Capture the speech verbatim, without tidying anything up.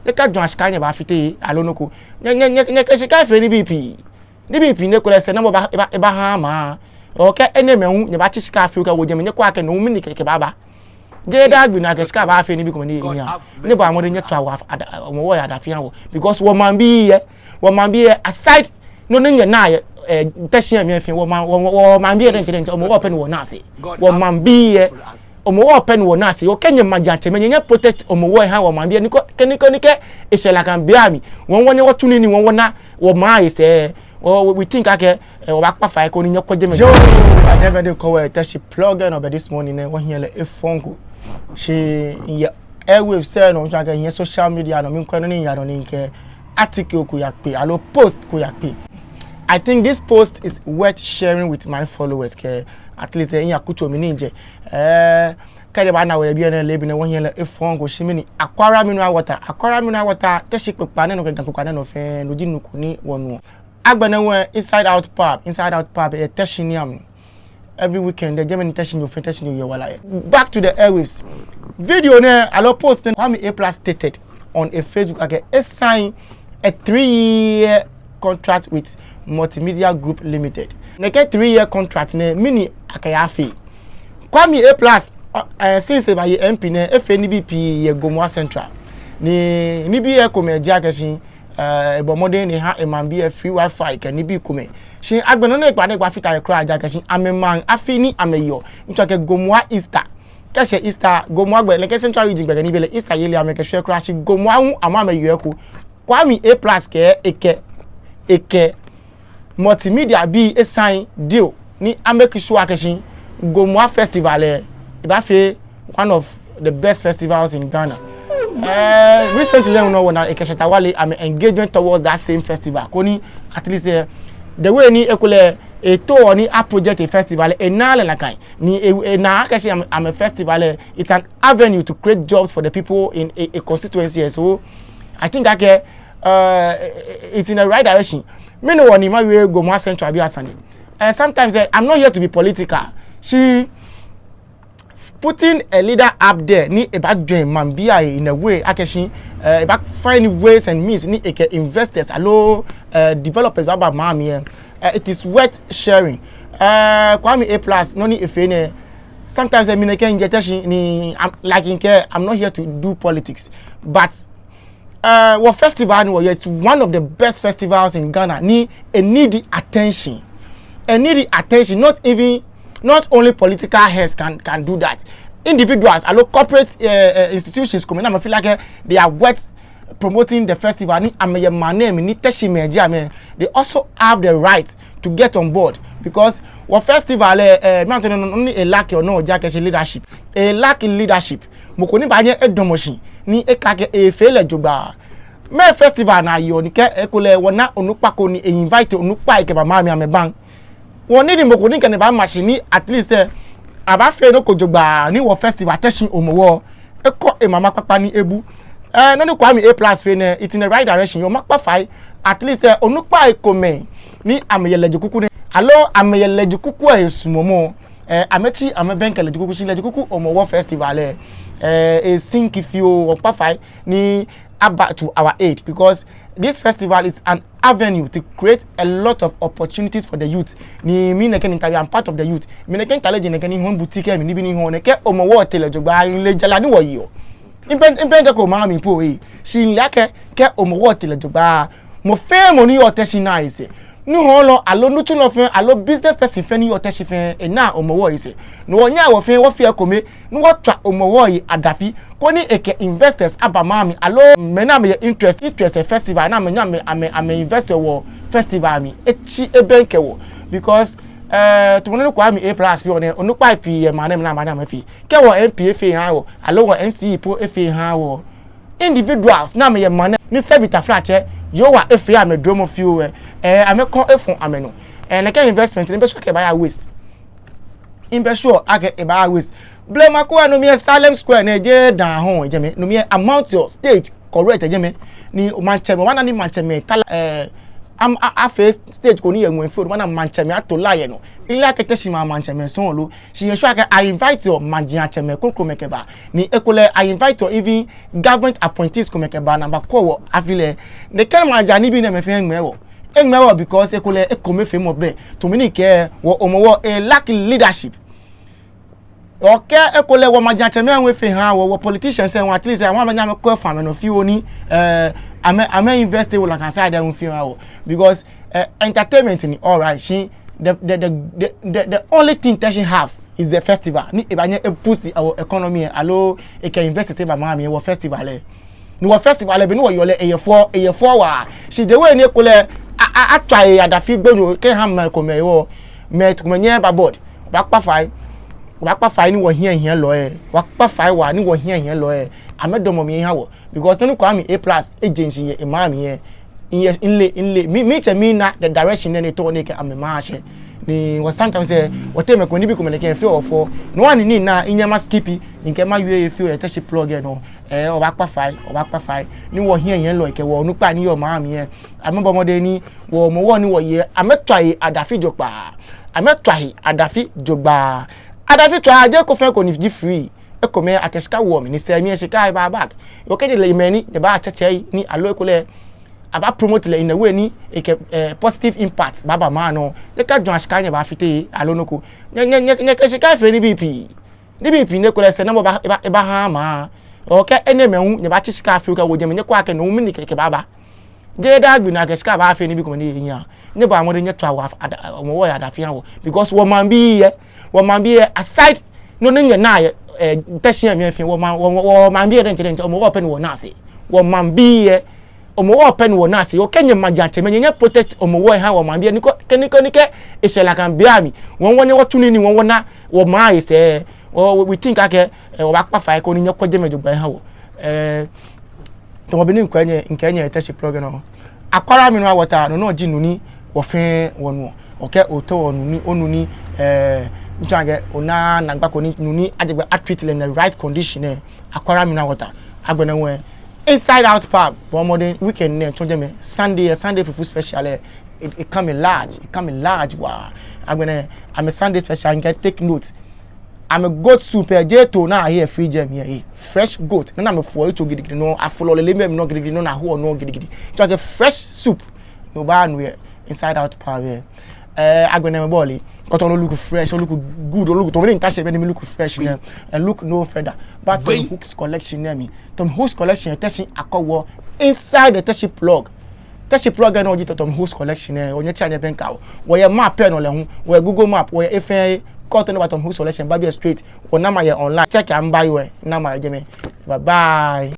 Nyɛkajwɛŋa shika nyɛbaafite aloo nɔ ko. Nyɛ, nyɛ, nyɛ, nyɛkɛ shika fee nibii pii. Nibii pii ni ekolɛ sɛɛnamɔ baa, ebaa, ebaaha maŋ. Okɛ enɛɛmɛi hu, nyɛbaatsi shika afee okɛwo jɛmɛ, nyɛkwɛa akɛ no hu mɛni kɛkɛ baaba. Jeee daa gbi ni akɛ shika baafee nibii komɛi ni ehiaa. Nyɛbɔa mɔdɛŋ nyɛtswaa wɔ ada, Hɔmɔwɔ he adafi nyɛhaa wɔ. Because wɔmaŋbii lɛ, wɔmaŋbii lɛ, aside nɔ ni nyɛnaa yɛ, eh, Teshie mli fɛɛ, wɔmaŋ, wɔ, wɔ, wɔmaŋbii lɛ diɛŋtsɛ diɛŋtsɛ, Hɔmɔwɔ pɛ ni wɔnaa sɛɛ. Wɔmaŋbii lɛ, Hɔmɔwɔ pɛ ni wɔnaa sɛɛ. Okɛ nyɛ majiatsɛmɛi, nyɛ, nyɛprotect Hɔmɔwɔ he ha wɔmaŋbii lɛ. Ni kɔ, kɛ, ni kɔ, ni kɛ eshɛ nakai beiaŋ, wɔ, wɔ, nyɛ, wɔtsu nii ni wɔ, wɔna wɔmaŋ he sɛɛ. Wɔ, we, we think akɛ, eh, wɔbaakpa fai koni nyɛkwɛ jɛmɛ. Yoo, ajɛ bɛ de kɔ wɛ Teshie plug in ɔbɛ this morning nɛɛ, wɔhiɛ lɛ efɔŋ ko. Shi yɛ airwaves lɛ nɔ, ntsɔ akɛ yɛ social media nɔ, miikwɛ nɔ ni yaa nɔ ni mikɛ article ko yakpe, aloo post ko yakpe. I think this post is worth sharing with my followers kɛ at least, eh, miya kutso mli ni mijɛ. Eh, kɛ nyɛbaana wɔ yɛ biɛ nɛɛ, leebi nɛɛ wɔhiɛ lɛ efɔŋ ko shi mɛni, Aquara Mineral Water, Aquara Mineral Water, Teshie kpokpaa nɛɛ nɔ kɛ Ga kpokpaa nɛɛ nɔ fɛɛ, no ji nu ko ni wɔnuɔ. Agbɛnɛ hu lɛ Inside Out Pub, Inside Out Pub, eh, Teshie ni amɛ. Every weekend lɛ, jɛmɛ ni Teshienyo fɛɛ Teshienyo yɔɔ wala yɛ. Back to the airwaves. Video nɛɛ, aloo post nɛɛ, Kwame A Plus stated on a Facebook akɛ e-sign a three-year contract with Multimedia Group Limited. Nɛkɛ three-year contract nɛɛ, mɛni akɛyaafee? Kwame A Plus, uh, eh, since ebaye M P nɛɛ, efee nibii pii yɛ Gomoa Central. Ni nibii lɛ ekomɛi ji akɛ shi, eh, ebɔ mɔdɛŋ ni eha emaŋbii lɛ free Wi-Fi kɛ nibii komɛi. Shi agbɛnɛ nɔ ni ekpa, ni ekpafata he kwraa ji akɛ shi amɛmaŋ afi ni amɛyɔɔ, ntsɔ akɛ Gomoa Easter. Kɛ eshɛ Easter, Gomoa gbɛ, nɛkɛ Central Region gbɛ kɛ nibii lɛ, Easter yeli amɛkɛshwɛɔ kwraa, shi Gomoa hu amɛ amɛyɔɔ eko. Kwame A Plus kɛɛ ekɛ, ekɛ Multimedia bii e-sign deal ni a-make sure akɛ shi Gomoa festival lɛ, ebaafee one of the best festivals in Ghana. Eh, recently lɛ hu nɔ wɔna ekɛ Shatta Wale amɛ engagement towards that same festival. Koni at least, eh, the way ni ekolɛ etao ni a-project e-festival lɛ, enaaa lɛ nakai. Ni e, ena akɛ shi amɛ, amɛ festival lɛ, it's an avenue to create jobs for the people in a, a constituency. So I think akɛ, uh, it's in the right direction. Mɛni hewɔ ni mawie Gomoa Central bii asane? Eh, sometimes, eh, I'm not here to be political. Shi putting a leader up there ni ebaajwɛŋ maŋbii ahe in a way akɛ shi, eh, ebaa-find ways and means ni ekɛ investors aloo, eh, developers baaba maŋ mli lɛ, eh, it is worth sharing. Eh, Kwame A Plus, nɔ ni efee nɛɛ, sometimes, eh, mi nɛkɛ mijɛ Teshie ni, I'm, like, mikɛɛ, I'm not here to do politics, but, eh, wɔ festival ni wɔyɔɔ, it's one of the best festivals in Ghana ni e need attention. E need attention, not even, not only political heads can, can do that. Individuals aloo corporate, eh, eh, institutions komɛi ni amɛ-feel like, eh, they are worth promoting the festival, ni amɛyɛ maŋ nɛɛ mli, ni Teshiemɛi ji amɛ, they also have the right to get on board, because wɔ festival lɛ, eh, mɛi atɔ nɔ ni e-lack-ɔ nɔ ji akɛ shi leadership. E-lack leadership. Mɔ ko ni baanyɛ edamɔ shi ni ekɛɛ akɛ efee lɛ jogbaŋŋ. Mɛɛ festival ni ayɔɔ ni kɛ ekolɛ wɔna onukpa ko ni e-invite onukpai kɛba maŋ mli amɛbaŋ. Wɔ need mɔ ko ni kɛ enɛ baama shi ni at least, eh, abaafee nɔ ko jogbaŋŋ ni wɔ festival Teshie Hɔmɔwɔ ekɔ emama kpakpa ni ebu. Eh, nɔ ni Kwame A Plus fee nɛɛ, it's in the right direction. Yoo, makpa fai, at least, eh, onukpai komɛi ni amɛyɛ lɛji kuku nɛɛ, aloo amɛyɛ lɛji kuku lɛ he suɔmɔ, eh, amɛtsi amɛbɛŋkɛ lɛji kuku, shi lɛji kuku Hɔmɔwɔ festival lɛ, eh, e-sink fioo. Wɔkpa fai ni aba to our aid, because this festival is an avenue to create a lot of opportunities for the youth. Ni mi nɛkɛ ni mita biɛ, I'm part of the youth. Mi nɛkɛ mita lɛ ji nɛkɛ ni hɔn boutique, mi nibii ni hɔn nɛkɛ Hɔmɔwɔ tee lɛ jogbaŋŋ, mile jara ni wɔyeɔ. Mibɛŋ, mibɛŋkɛko maŋ mli po ee. Shi mile akɛ, kɛ Hɔmɔwɔ tee lɛ jogbaŋŋ, mɔ fɛɛ mɔ ni yɔɔ Teshie naa esɛɛ. Nuhɔɔlɔ aloo nitsulɔ fɛɛ aloo business person fɛɛ ni yɔɔ Teshie fɛɛ, enaa Hɔmɔwɔ esɛɛ. No hewɔ nyɛhaa wɔ fɛɛ wɔfea ekome ni wɔtswa Hɔmɔwɔ he adafi, koni ekɛ investors aba maŋ mli, aloo mɛi ni amɛyɛ interest, interest yɛ festival, ni amɛnyɛ amɛ, amɛ, amɛ-invest yɛ wɔ festival mli, etsi ebɛŋkɛ wɔ. Because, eh, tamɔ nɔ ni Kwame A Plus feɔ nɛɛ, onukpai pii yɛ maŋ nɛɛ mli ni amɛbaanyɛ amɛfee. Kɛ wɔ M P efee ehaaa wɔ, aloo wɔ M C E po efee ehaaa wɔ, individuals ni amɛyɛ maŋ nɛɛ, ni sɛbi taflatsɛ, Yehowa efee amɛ duromɔ fioo lɛ, eh, amɛkɔ efɔŋ amɛnɔ. Eh, nɛkɛ investment nɛɛ, mibɛ sure akɛ ebaaya waste. Mibɛ sure akɛ ebaaya waste. Blema ko lɛ, no mli lɛ Salem Square nɛɛ, jeee daa hɔɔŋ yɛ jɛmɛ. No mli lɛ a-mount-ɔ stage correct yɛ jɛmɛ. Ni maŋtsɛmɛi, wɔna ni maŋtsɛmɛi ta la, eh, am-, a-, afee stage ko ni yɛ ŋwɛi fioo, ni maŋtsɛmɛi ato line yɛ nɔ. Mile akɛ Teshie maŋ maŋtsɛmɛi sɔŋŋ lo. Shi miyɛ sure akɛ I invite-ɔ maji atsɛmɛi krokomɛi kɛba. Ni ekolɛ I invite-ɔ even government appointees komɛi kɛba ni abakwɛ wɔ afi lɛ. Ni kɛ maŋ ja nibii nɛɛmɛi fɛɛ eŋmɛɛ wɔ. Eŋmɛɛ wɔ because ekolɛ ekomefeemɔ bɛ. Tamɔ bɔ ni mikɛɛ wɔ Hɔmɔwɔ e-lack leadership. Okay, ekolɛ wɔ maji atsɛmɛi hu efee ha wɔ, wɔ politicians hu, at least amɛ, amɛnyɛ amɛkwɛ fã amɛnɔ fioo ni, eh, amɛ, amɛ-invest wɔ la kan sa da hu fioo ha wɔ. Because, eh, entertainment ni, all right, shi the, the, the, the, the, the only thing Teshie have is the festival. Ni ebaanyɛ e-boost our economy, aloo ekɛ investors aba maŋ mli wɔ festival lɛ. Ni wɔ festival lɛ, be ni wɔyɔɔ lɛ, eyɛ fɛo, eyɛ fɛo waa. Shi the way ni ekolɛ a, a, atswa he adafi gbonyo kɛha mɛi komɛi hewɔ, mɛi komɛi nyɛɛɛ aba board. Wɔbaakpa fai, wɔbaakpa fai ni wɔhiɛnyiɛlɔi, wɔbaakpa fai waa ni wɔhiɛnyiɛlɔi amɛdamɔ mli aha wɔ. Because nɔ ni Kwame A plus eje shishi yɛ emaŋ mli lɛ, miyɛ, mile, mile, mi, mitsɛ mina the direction nɛɛ ni etao ni ekɛ amɛ maŋ ashɛ. Ni wɔ sometimes lɛ, wɔteŋ mɛi komɛi nibii komɛi nɛkɛ feɔ wɔ fɛo. No hewɔ ni mina minyɛɛɛ ma-skip, ni mikɛɛ mawie fioo yɛ Teshie Plug lɛ nɔ. Eh, wɔbaakpa fai, wɔbaakpa fai ni wɔhiɛnyiɛlɔi kɛ wɔ onukpai ni yɔɔ maŋ mli lɛ, amɛbɔ mɔdɛŋ ni wɔ Hɔmɔwɔ ni wɔyɛ, amɛtswa he adafi jogbaŋŋ. Amɛtswa he adafi jogbaŋŋ. Adafi tswaa jeee ko fɛɛ ko ni ji free. Ekomɛi akɛ shika woɔ mli, ni sɛɛ mli lɛ shika lɛ baa back. Okɛ ni lɛ mɛi ni, ni baatsɛtsɛ he ni aloo ekolɛ abaa-promote lɛ in a way ni ekɛ, eh, positive impact baaba maŋ nɔ. Nyɛkajwɛŋa shika nyɛbaafite aloo nɔ ko. Nyɛ, nyɛ, nyɛ, nyɛkɛ shika lɛ fee nibii pii. Nibii pii ni ekolɛ sɛɛnamɔ baa, ebaa, ebaaha maŋ. Okay, enɛɛmɛi hu, nyɛbaatsi shika fioo kɛwo jɛmɛ, nyɛkwɛa akɛ no hu mɛni kɛ, kɛbaaba. Jeee daa gbi ni akɛ shika baafee nibii komɛi ni ehiaa. Nyɛbɔa mɔdɛŋ nyɛtswaa wɔ ada-, Hɔmɔwɔ he adafi nyɛhaa wɔ. Because wɔmaŋbii lɛ, wɔmaŋbii lɛ, aside nɔ ni nyɛnaa yɛ, eh, Teshie mli fɛɛ, wɔmaŋ, wɔ, wɔ, wɔ, wɔmaŋbii lɛ diɛŋtsɛ, diɛŋtsɛ, Hɔmɔwɔ pɛ ni wɔnaa sɛɛ. Wɔmaŋbii lɛ, Hɔmɔwɔ pɛ ni wɔnaa sɛɛ. Okɛ nyɛ maji atsɛmɛi, nyɛ, nyɛ-protect Hɔmɔwɔ lɛ ha wɔmaŋbii lɛ. Ni kɛ, ni kɛ, ni kɛ eshɛ nakai beiaŋ, wɔ, wɔ, nyɛ, wɔtsu nii ni wɔ, wɔna wɔmaŋ lɛ sɛɛ. Wɔ, we, we think akɛ, eh, wɔbaakpa fai koni nyɛkwɛ jɛmɛ jogbaŋŋ nyɛha wɔ. Eh, tamɔ bɔ ni mikɛɛ nyɛ, mikɛɛ nyɛ yɛ Teshie Plug lɛ nɔ. Aquaramino water, no nɔŋŋ ji nu ni wɔ fɛɛ wɔnuɔ. Okay, otao onu ni, onu ni, eh, ntsɔɔ akɛ ona naagba ko ni, nu ni ajɛ gbɛ a-treat lɛ in the right condition lɛ. Aquaramino water. Agbɛnɛ hu lɛ, Inside Out Pub, bɔɔ mɔdɛŋ weekend nɛɛ tsɔ jɛmɛ, Sunday lɛ, Sunday fufu special lɛ, e, e-come large, e-come large waa. Agbɛnɛ, amɛ Sunday special, mikɛɛ take note. Amɛ goat soup lɛ, jeee too ni ahe yɛ fridge lɛ mli lɛ, fresh goat. Nɔ ni amɛfoɔ yitso gidigidi nɔ, afolɔɔ lɛ lɛ mli nɔ gidigidi nɔ, ni ahoɔ nɔ gidigidi. Ntsɔɔ akɛ fresh soup ni obaanu yɛ Inside Out Pub lɛ. Eh, agbɛnɛ mɛi bɔɔle. Kɛ otao ni o-look fresh, o-look good, o-look, tamɔ bɔ ni mita shi bianɛ mi-look fresh nɛɛ. Eh, look no further. Ba Tom Hooks Collection nɛɛ mli. Tom Hooks Collection, Teshie Akɔwɔ. Inside the Teshie Plug. Teshie Plug lɛ nɔŋŋ ji Tom Hooks Collection lɛ. Onyɛ tsa nyɛ bɛŋkɛ wɔ. Wɔyɛ map lɛ nɔ lɛ hu. Wɔyɛ Google Map. Wɔyɛ he fɛɛ he. Kɛ otao ni oba Tom Hooks Collection, ba biɛ straight. Wɔ number yɛ online. Check amɛ, ba yi wɔ number yɛ jɛmɛ. Bye bye.